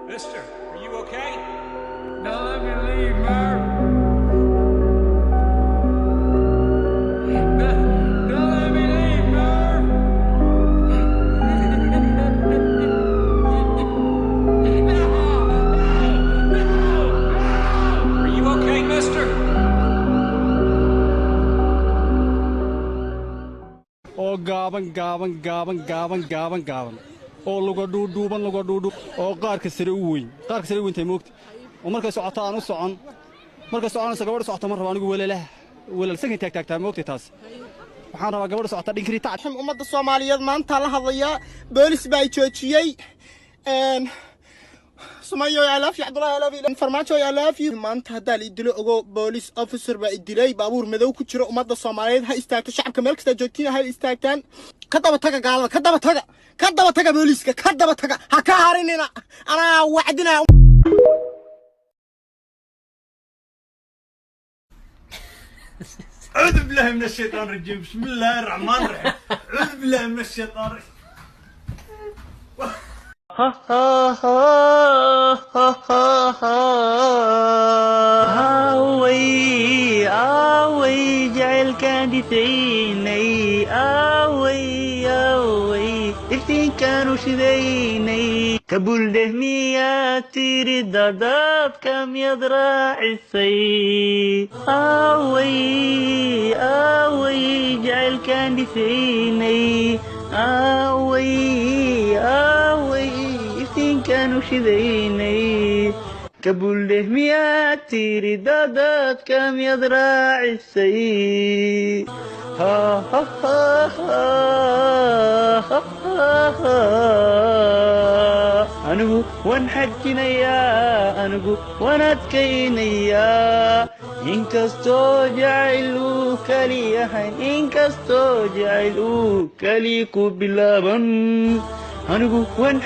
Mister, are you okay? Don't let me leave, Murph. Don't let me leave, Murph. No, no, no. Are you okay, mister? Oo gaaban, gaaban, gaaban, gaaban, gaaban, gaaban, oo luga dhuudhuuban, luga dhuudhu, oo qaarka sare u weyn, qaarka sare u weyntay, moogta, oo markay socoto aan u socon. Markay soconayso gabadha socota ma rabo anigu. Welalaha welalsanka taagtaagtaa, moogtay? Taas waxaan rabaa gabadha socota dhinkirita. Ummadda Soomaaliyeed maanta la hadlayaa. Boolis baa joojiyey. Sumayo, I love you. Cabdullahi, I love you. Farmaajo, I love you. Maanta haddaa la idilo, ogo, police officer baa idilay, baabuur madow ku jiro. Ummadda Soomaaliyeed ha istaagto. Shacabka meel kasta joogtiin ha istaagtaan. Ka daba taga gaalada, ka daba taga, ka daba taga booliiska, ka daba taga, ha ka harinina, anaa wacdinaa. أعوذ بالله من الشيطان الرجيم، بسم الله الرحمن الرحيم، أعوذ بالله من الشيطان الرجيم. Ha ha ha ha ha ha. Aaway, aaway jacaylkaan dhisaynay? Aaway, aaway iftiinkaanu shidaynay? Kabuldeh miyaad tiri? Dadaadka miyaad raacisay? Aaway, aaway jacaylkaan dhisaynay? Aaway, aaway iftiinkaanu shidaynay? Kabuldeh miyaad tiri? Dadaadka miyaad raacisay? Ha ha ha ha ha ha. Anigu waan xajinayaa, anigu waan adkaynayaa, inkastoo jacayl uu kali yahay, inkastoo jacayl uu kali ku bilaaban, anigu waan.